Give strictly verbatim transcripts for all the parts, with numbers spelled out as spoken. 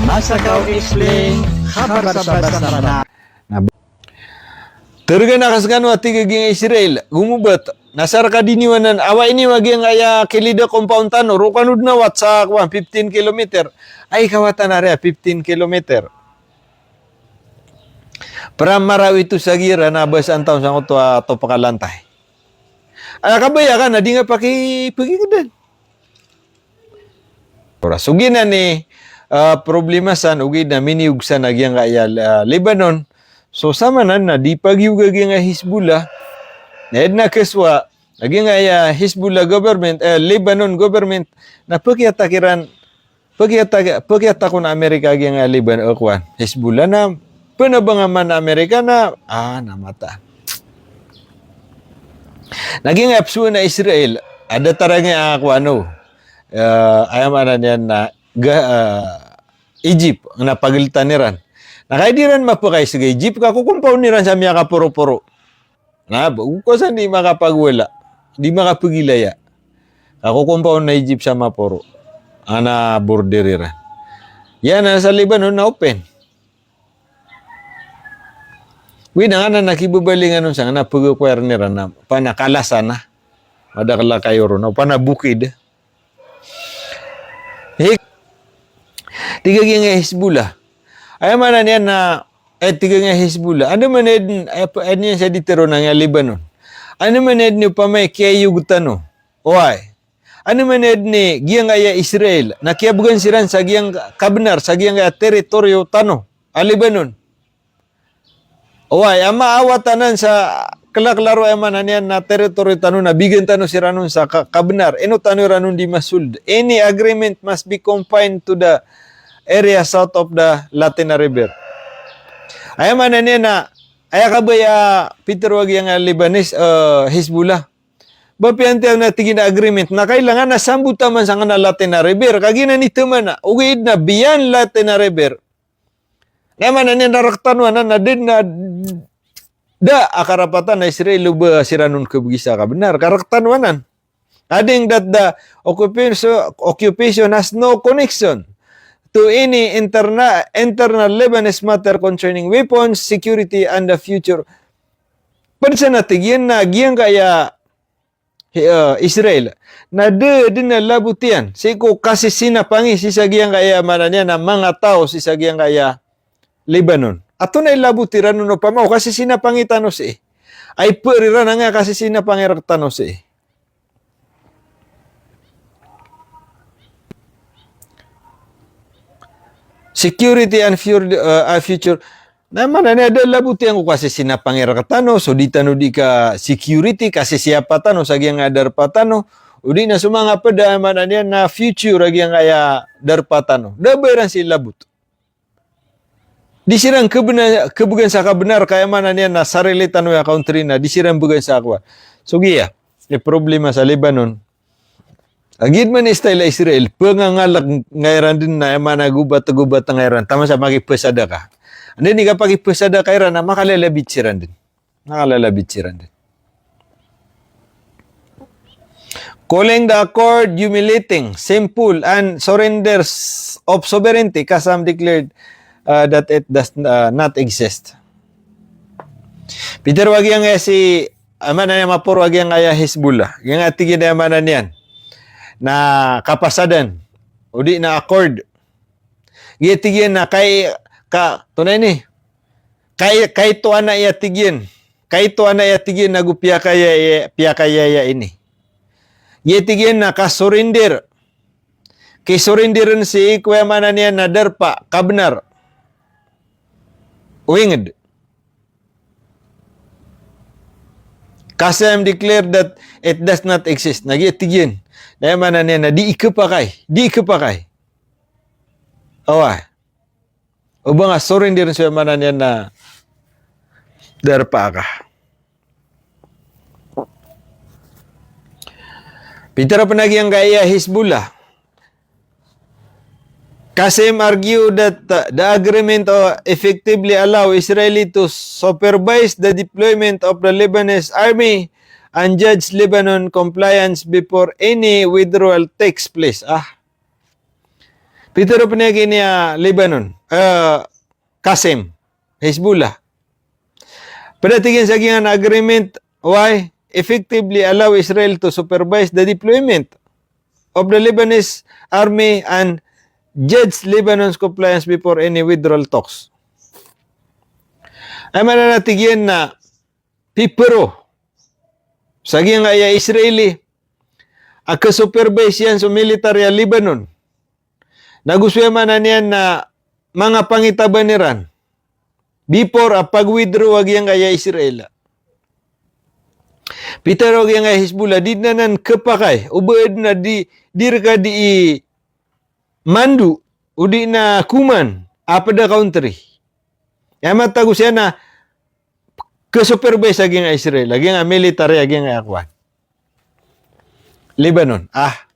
Masakaw Explain, khabar sa basa Banat. Na, terega na ka skano a tig a giyangkai a Israel, gomobat, na sa rka di niyo anan, awa ini a giyangkaya Khalida compound tano, roo kano den awat sa kowan, fifteen kilometer. Ay, kawatan a riya, fifteen kilometer. Pramaraw ito sa giya na basa antaw sangkoto a topak a lantay. Aya kabaya ka na di nga pakipegingeden. Ora, so giyanan i, ah, problema san, ogaid na miniyog san a giyangkaya, ah, Lebanon. So samanan na di pagiyog a giyangkaya Hezbollah. Na aya den a kasowa a giyangkaya Hezbollah government, eh, Lebanon government, na pekiyatak iran, pekiyatak, pekiyatak on Amerika a giyangkaya Lebanon, eh, kowan, Hezbollah na, penabangan man Amerika na, ah, na mataan. Na giyangkaya pesowa a Israel, a datar a giyangkaya, ah, kowan o, eh, aya maana niyan na, ga-, eh, Egypt, na pageltan iran. Na kay di ran mapakay sega Egypt, ka ko compound iran sa miyakaporoporo. Na, ba, ko san di makapagwala, di makapegilaya. Ka ko compound na Egypt sa maporo. Ana border iran. Aya na sa Lebanon na open. Wi, na ngana na kibabalingan on sa ngana pegakowaan iran na, opama na kalasan a. Madakel a kayo ron, opama na bukid. Hik. Tig a giyangkaya Hezbollah. Aya maana niyan na, eh, tig a giyangkaya Hezbollah. Andamanaya den, eh, pa-, eh, niyan sa di tero na giyangkaya Lebanon. Andamanaya den opama i kiyayog tano. Oway. Andamanaya den i giyangkaya Israel. Na kiyabegan siran sa giyangka-, kabenar, sa giyangkaya teritoryo tano. A Lebanon. Oway, ama awat anan sa kelaklaro aya maana niyan na teritoryo tano na bigan tano siran on sa ka-, kabenar. Ino tano iran on di masold. Any agreement must be confined to the area south of the Latina River. Aya maana niyan na, aya kabaya pitero a giyangkaya Lebanese, eh, Hezbollah. Ba piyantiyaw na tig iyan a agreement. Na kailangan na sambot taman sangkanan a Latina River. Ka giyanan i taman a. Ogaid na beyond Latina River. Na aya maana niyan na rektano anan na da den a, da a karapatan a Israel o ba siran on kebegi sa kabenar, ka rektano anan. Adding that the occupation, occupation has no connection to any interna-, internal Lebanese matter concerning weapons, security, and the future. Ped san a tig iyan na giyangkaya hi-, eh, Israel. Na da den a labot iyan sii ko kasisinapangi sii sa giyangkaya maana niyan na manga taw sii sa giyangkaya Lebanon. Antonaa i labot iran on opama o kasisinapangi tano sii. Ay per iran angkaya kasisinapangi rektano sii. Security and fur-, uh, uh, future. Na maana niyan da labot iyan ko kasisinapangi rektano, so di tano di ka security, kasisiyapa tano sa giyangkaya darpa tano, odi na so manga ped a maana niyan na future a giyangkaya darpa tano. Da ba iran sii labot. Di siran kebena-, kebegan sa kabenar ka aya maana niyan na sarili tano a country na di siran began sa kowan. So giya i problema sa Lebanon. Lagid man i style a Israel, pengangalek nga iran den na aya maana gobat-gobat nga iran, taman sa makipesadaka. Anda i kapakipesadaka iran na makalalabit siran den. Makalalabit siran den. Calling the accord humiliating, shameful, and surrenders of sovereignty, Qassem declared, uh, that it does, uh, not exist. Pitero a giyangkaya si, aya maana niyan maporo a giyangkaya Hezbollah. Giyangkaya tig iyan aya maana niyan na kapasadan. Odi na accord. Giya tig iyan na kay, ka, antonaa ini? Kay, kaito anan iya tig iyan. Kaito anan iya tig iyan ago piyakaya, piyakaya iya ini. Giya tig iyan na kasurrender. Kisurrenderen sii ko aya maana niyan na darpa, kabenar. O inged. Qassem declared that it does not exist. Na giya tig iyan. Na aya maana niyan na di ikepakay. Di ikepakay. Oway. O ba nga surrender so aya maana niyan na darpa ka. Pitero pen a giyangkaya Hezbollah. Qassem argued that, uh, the agreement, uh, effectively allow Israel to supervise the deployment of the Lebanese army and judge Lebanon compliance before any withdrawal takes place. Ah. Pitharo pn iyan a Lebanon, eh, Qasem, Hezbollah. Pd a tig iyan sa giyangkanan a agreement, why? Effectively allow Israel to supervise the deployment of the Lebanese army and judge Lebanon's compliance before any withdrawal talks. Aya maana na tig iyan na piparo sa giyangkaya Israeli a kasupervise iyan so military a Lebanon. Na go so aya maana niyan na manga pangitaban iran before a pag-withdraw a giyangkaya Israel. Pitharo a giyangkaya Hezbollah, di dn anan khapakay, o ba adn a di, di rka di i mando, odi na command a pd a country. Aya matago siyan na kasupervise a giyangkaya Israel, a giyangkaya military, a giyangkaya kowan, Lebanon. Ah.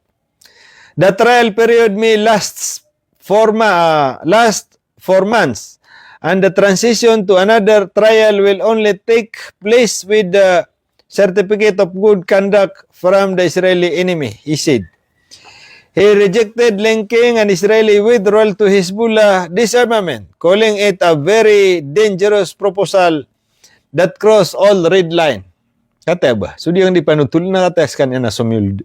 The trial period may last four ma-, ah, last four months, and the transition to another trial will only take place with the certificate of good conduct from the Israeli enemy, he said. He rejected linking an Israeli withdrawal to Hezbollah disarmament, calling it a very dangerous proposal that cross all red line. Kataya ba? So di ang di panotol na kataya skaniyan na somiyol.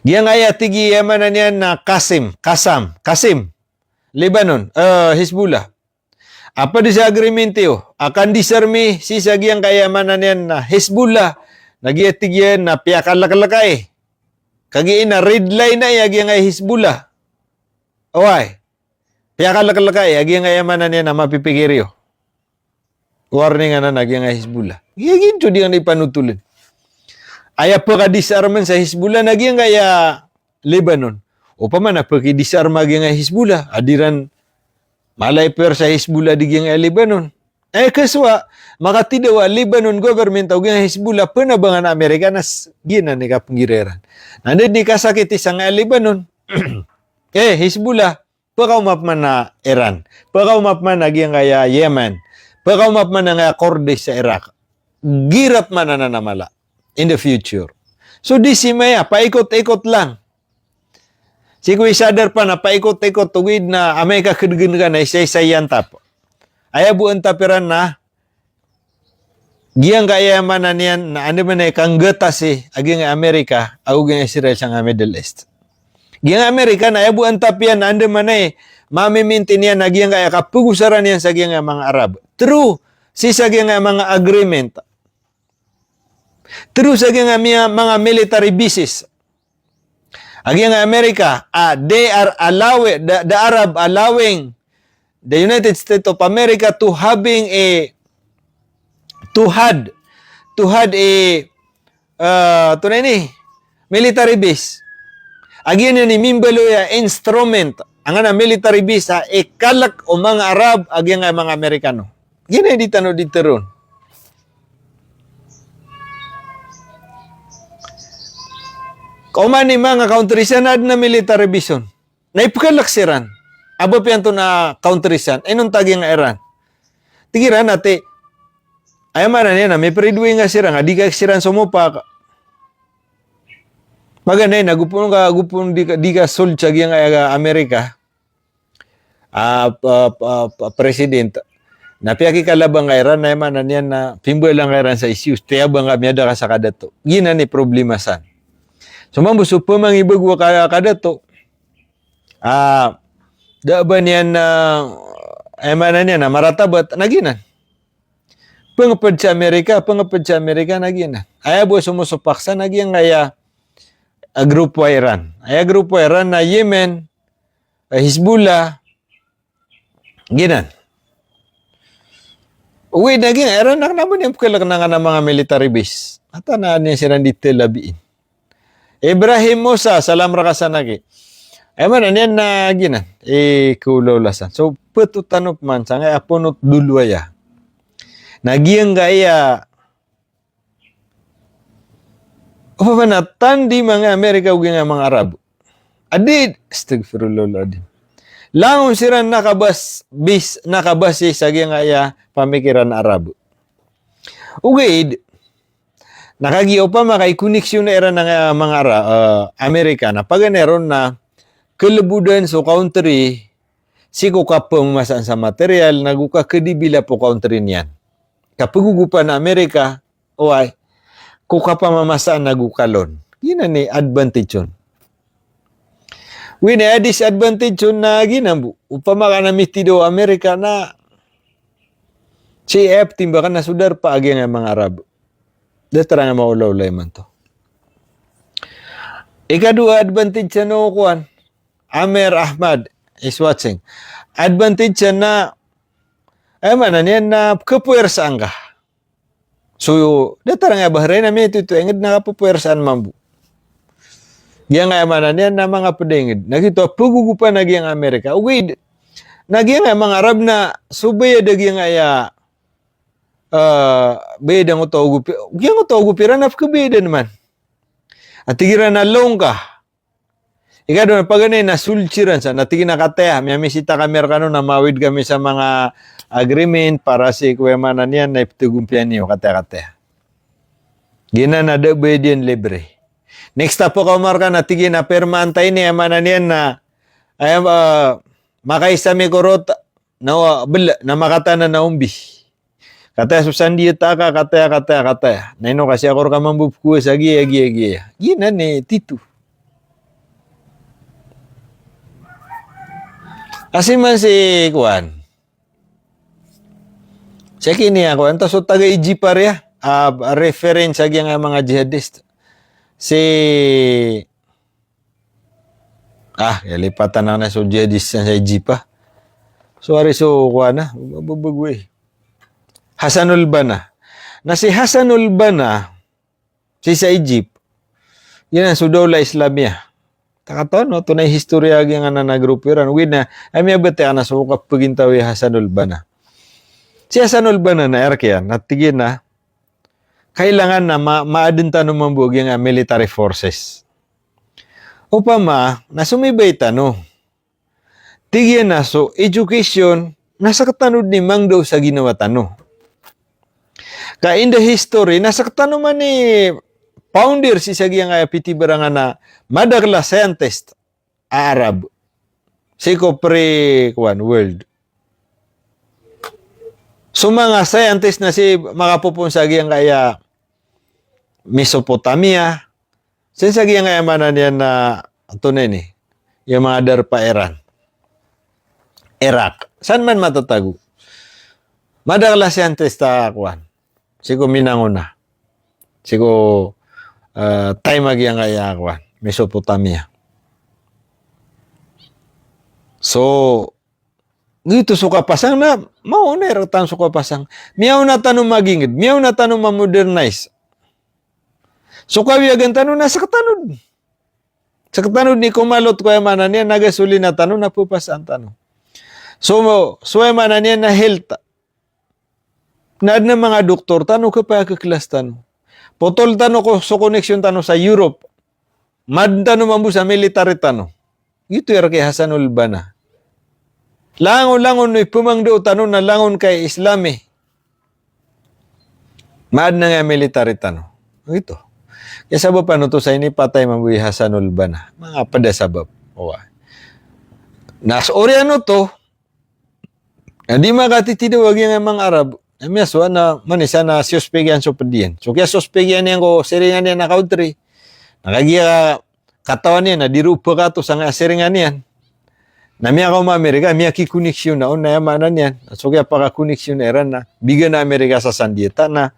Giyangkaya tig iyan, aya maana niyan na Qasem, Qasem, Qasem, Lebanon, eh, Hezbollah. A pd sa agreement iyo a kandisarmi sii sa giyangkaya, aya maana niyan na Hezbollah, na giya tig iyan na piyakaleklekay. Kagiya na red line aya giyangkaya Hezbollah. Oway. Piyakaleklekay a giyangkaya, aya maana niyan na mapipikir iyo. Warning anan a giyangkaya Hezbollah. Giya ginto di ang di panotoln. Aya pkadisarman sa Hezbollah na giyangkaya Lebanon. Opama na pkidisarma a giyangkaya Hezbollah, a di ran mala i puwersa a Hezbollah di giyangkaya Lebanon. Eh, kasowa, makatidawa a Lebanon government ago giyangkaya Hezbollah, pnabangan a Amerika na s-, giyanan i kapnggira iran. Na anda dn i kasakiti sangkaya Lebanon. Eh, Hezbollah, pkaoma pman a Iran, pkaoma pman a giyangkaya Yemen, pkaoma pman a giyangkaya Kurdish sa Iraq. Gira pman anan a mala in the future. So di simaya, paikot-ikot lang. Sii ko isa a darpa na paikot-ikot, ogaid na amay ka kdgn ka na isa-isa i antap. Aya bo antap iran na giyangkaya, aya maana niyan na anda man i kanggatasi a giyangkaya Amerika ago giyangkaya Israel sangkaya Middle East. Giyangkaya Amerika na aya bo antap iyan na anda man i mamimintin iyan a giyangkaya kapgosaran iyan sa giyangkaya manga Arab. Through sii sa giyangkaya manga agreement. Through sa giyangkaya manga military bases. A giyangkaya Amerika, ah, they are allowing, the, the Arab allowing the United States of America to having a, to had, to had a, ah, antonaa ini, military base. A giyanan i mimbaloy a instrument, angkanan a military base a ikalk o manga Arab a giyangkaya manga Amerikano. Giyanan i di tano di tharoon. Ka oman i manga countries iyan na adn a military base on. Na ipkalk siran. A ba piyanto na countries iyan. Inonta giyangkaya Iran. Tig iran a ti, aya maana niyan na miperidway nga siran, a di ka siran somopak. Paganay na go pn ka, go pn di ka, di ka sold sa giyangkaya Amerika a, a, a, a president. Na piyakikalabang ka iran, na aya maana niyan na pimbalang ka iran sa issues, tiyabang ka, miyada ka sa kadato. Giyanan i problema san. So mambo so pamangibagwa ka, kadato. Ah, da a ba niyan na, aya maana niyan na maratabat, na giyanan. Pngpd sa Amerika, pngpd sa Amerika, na giyanan. Aya bo a somosopak san na giyangkaya a grupo a Iran. Aya grupo a Iran na Yemen, a Hezbollah, giyanan. Ogaid na giyanan, Iran na kna bo niyan pkalkn angkanan a manga military base. Mataan a niyan siran di tlabiin. Ibrahim Musa, salam rka san aki. Aya maana niyan na giyanan i kaolaola san. So, ptho tano pman sangkaya ponot dolo aya. Na giyangkaya Opama na tandi manga Amerika o giyangkaya manga Arab. Adi, astagfirullahaladzim. Langon siran na kabas-, bis-, na kabase sa giyangkaya pamikiran Arab. Ogaid, na kagiya opama ka i koneksyon iran angkaya manga Ara-, eh, Amerika, na paganay ron na kalebodan so country sii ko kapemamasaan sa material, nago kakhedibilap o country niyan. Kapegogopan a Amerika, oway, ko kapamamasaan nago kalon. Giyanan i advantage on. Oway, na disadvantage on na giyanan bo. Opama ka na mitidaw o Amerika na sii aya petimbangan na so darpa a giyangkaya manga Arab. Da terang a maolaola imanto. Ikadowa advantage na o kowan, Amer Ahmad is watching. Advantage na, aya maana niyan na pekhapoersaan ka. So, da terang a Bahrain a miyatoto inged na kapopoersaan mambo. Giyangkaya maana niyan na manga ped inged. Na giyoto a pegogopan a giyangkaya Amerika. Ogaid na giyangkaya manga Arab na so bayad a giyangkaya, eh, bayad angkoto a ogop, giyangkoto a ogop iran na pekebayadan man. A tig iran a loan ka. Ikadowa na paganay na soldier an sa, na tig iyan a kataya, miyamisita kami rekano na mawid kami sa manga agreement para sii ko aya maana niyan na ipetagompiya niyo, kataya, kataya. Giyanan a da a bayad iyan, libre. Next a pekaoma rekano na tig iyan a perma antaa ini, aya maana niyan na, aya, ah, makaisa mi ko rota, na wa, bel, na makatana na ombi. Kataya so sandiyata ka, kataya, kataya, kataya. Na ino ka sii ako reka mambo pekowasa giya, giya, giya. Giyanan i tito. Asi man si kowan. Sii kini a kowan, ta so taga Egypt a riya, ah, reference a giyangkaya manga jihadist. Si Ah, aya lipatan anan so jihadist sa Egypt a. So ari so kowan a, babagwe. Hassanul Banna. Na si Hassanul Banna, sii sa Egypt, giyanan so Dawla Islamiyah. Takatawan oto na i historia a giyangkanan a grupo iran. Ogaid na, aya miyabatiya anan so kapegintaw i Hassanul Banna. Si Hassanul Banna na aya rek iyan, na tig iyan a, kailangan na ma-, maaden tano mambo a giyangkaya military forces. Opama na somibay tano, tig iyan a so education na sektano den i mangdaw sa ginawa tano. Ka in the history na sektano man i founder sii sa giyangkaya pitibarangan a madakel a scientist a Arab sii ko pre, kowan, world. So manga scientist na sii makapopoon sa giyangkaya Mesopotamia, sii sa giyangkaya maana niyan na, antonaa ini, aya manga darpa Iran, Iraq. San man matatago. Madakel a scientist a kowan. Sii ko minangona. Sii ko, eh, time a giyangkaya kowan, Mesopotamia. So, giyoto so kapasang na, maona i rek tano so kapasang. Miyaona tano maginged, miyaona tano ma-modernize. So kawiyagan tano na sektano den. Sektano den i komalot ko aya maana niyan na gasolina tano na pepasaan tano. So, so aya maana niyan na health. Na aden a manga doktor tano, kapakaklas tano. Potol tano ko, so connection tano sa Europe. Maaden tano mambo sa military tano. Giyoto i aya rek i Hassanul Banna. Langon, langon o ipemangdaw tano na langon ka i Islam i. Maaden angkaya military tano. Giyoto. Kaya sabap anan oto sa inipatay mambo i Hassanul Banna. Manga ped a sabap. Oway. Na so oriyan oto, na di makatitidaw a giyangkaya manga Arab. Na miyasowa na manisa na siyospek iyan so ped iyan. So kiyasiyospek iyan ko siringan iyan a country. Na kagiya katawan iyan na di ron pekato sangkaya siringan iyan. Na miyakaoma Amerika, miyakikoneksyon on, na aya maana niyan. So kiyapakakoneksyon iran na bigan a Amerika sa sandiyata na.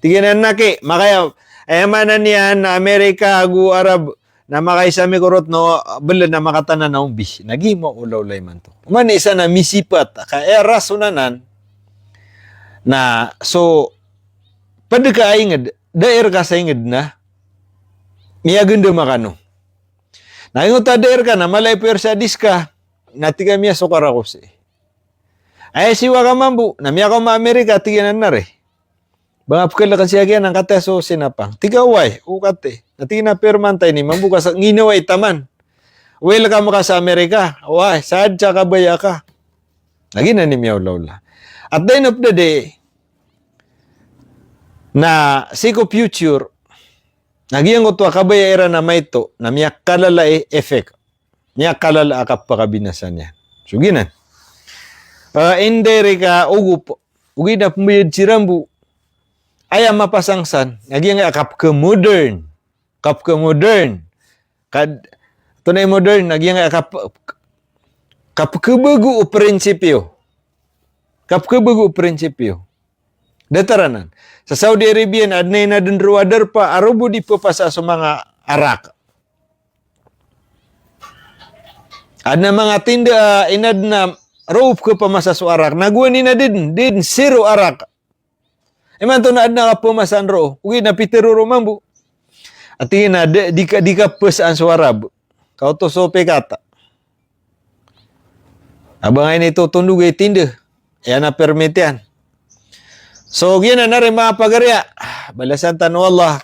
Tig iyan a, na ki, makaya, aya maana niyan na Amerika ago Arab, na makaisa mi ko rota na bel na makatana na ombi. Na giya maolaola imanto. Manisa na misipat, ka aya rason anan na so ped ka a inged, da a reka sa inged na miyagendam a kano. Na ingoto a da a reka na mala i poersa a diska, na tig a miyasokar ako sii. Aya siyowa ka mambo, na miyakaoma Amerika, tig iyan a na re. Ba nga pekeleken sii aki anan, kataya, so sinapang. Tig a oway, o kataya. Na tig iyan a perma antaa ini, mambo ka sa nginawai taman. Welcome ka sa Amerika. Oway, saad sa kabaya ka. Na giyanan i miyaolaola. At the end of the day, na sii ko future, na giyangkoto a kabaya iran a maito, na miyakalala i effect. Miyakalala a kapakabinasa niyan. So giyanan. Ah, indirect a ogop, ogaid na pembayad si Rambo. Aya mapasang san, na giyangkaya kapkemodern. Kapkemodern. Kad, tonaa i modern, na giyangkaya kap-, kapkebago o prinsipyo. Kapkebago o prinsipyo. Datar anan. Sa Saudi Arabia na adn a inadn roo a darpa a roo bo di pepasa so manga arak. Adn a manga tinda a inadn a roo pekepamasa so arak. Na gowani na di dn, di dn zero arak. Imanto na adn a kapemasaan roo. Ogaid na pitero roo mambo. Ati na di, di ka, di kapesaan so Arab. Kaoto so pekata. Abang ini to tondog i tinda. Aya na permit iyan. So, giyanan a ri manga pagariya. Balasan tano o Allah.